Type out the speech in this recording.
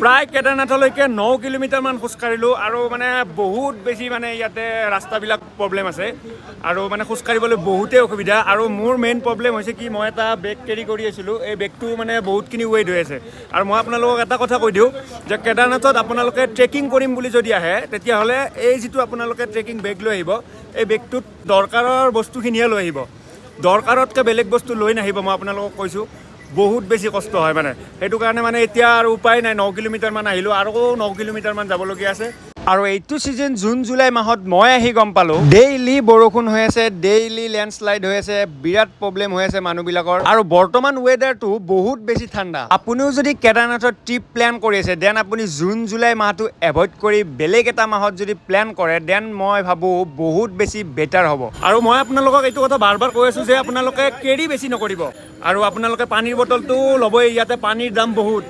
প্ৰায় কেদাৰনাথলৈকে 9 কিলোমিটাৰমান খোজকাঢ়িলোঁ আৰু মানে বহুত বেছি মানে ইয়াতে ৰাস্তাবিলাক প্ৰব্লেম আছে আৰু মানে খোজকাঢ়িবলৈ বহুতেই অসুবিধা। আৰু মোৰ মেইন প্ৰব্লেম হৈছে কি, মই এটা বেগ কেৰি কৰি আছিলোঁ। এই বেগটো মানে বহুতখিনি ৱেইট হৈ আছে। আৰু মই আপোনালোকক এটা কথা কৈ দিওঁ যে কেদাৰনাথত আপোনালোকে ট্ৰেকিং কৰিম বুলি যদি আহে, তেতিয়াহ'লে এই যিটো আপোনালোকে ট্ৰেকিং বেগ লৈ আহিব, এই বেগটোত দৰকাৰৰ বস্তুখিনিহে লৈ আহিব। দৰকাৰতকৈ বেলেগ বস্তু লৈ নাহিব। মই আপোনালোকক কৈছোঁ, বহুত বেছি কষ্ট হয়। মানে সেইটো কাৰণে মানে এতিয়া আৰু উপায় নাই। 9 কিলোমিটাৰমান আহিলোঁ আৰু 9 কিলোমিটাৰমান যাবলগীয়া আছে। আৰু এইটো ছিজন জুন জুলাই মাহত মই আহি গম পালোঁ, ডেইলি বৰষুণ হৈ আছে, ডেইলি লেণ্ডশ্লাইড হৈ আছে, বিৰাট প্ৰব্লেম হৈ আছে মানুহবিলাকৰ। আৰু বৰ্তমান ৱেডাৰটো বহুত বেছি ঠাণ্ডা। আপুনিও যদি কেদাৰনাথৰ ট্ৰিপ প্লেন কৰি আছে, then আপুনি জুন জুলাই মাহটো এভইড কৰি বেলেগ এটা মাহত যদি প্লেন কৰে, then মই ভাবোঁ বহুত বেছি বেটাৰ হ'ব। আৰু মই আপোনালোকক এইটো কথা বাৰ বাৰ কৈ আছোঁ যে আপোনালোকে কেৰি বেছি নকৰিব আৰু আপোনালোকে পানীৰ বটলটো ল'বই। ইয়াতে পানীৰ দাম বহুত।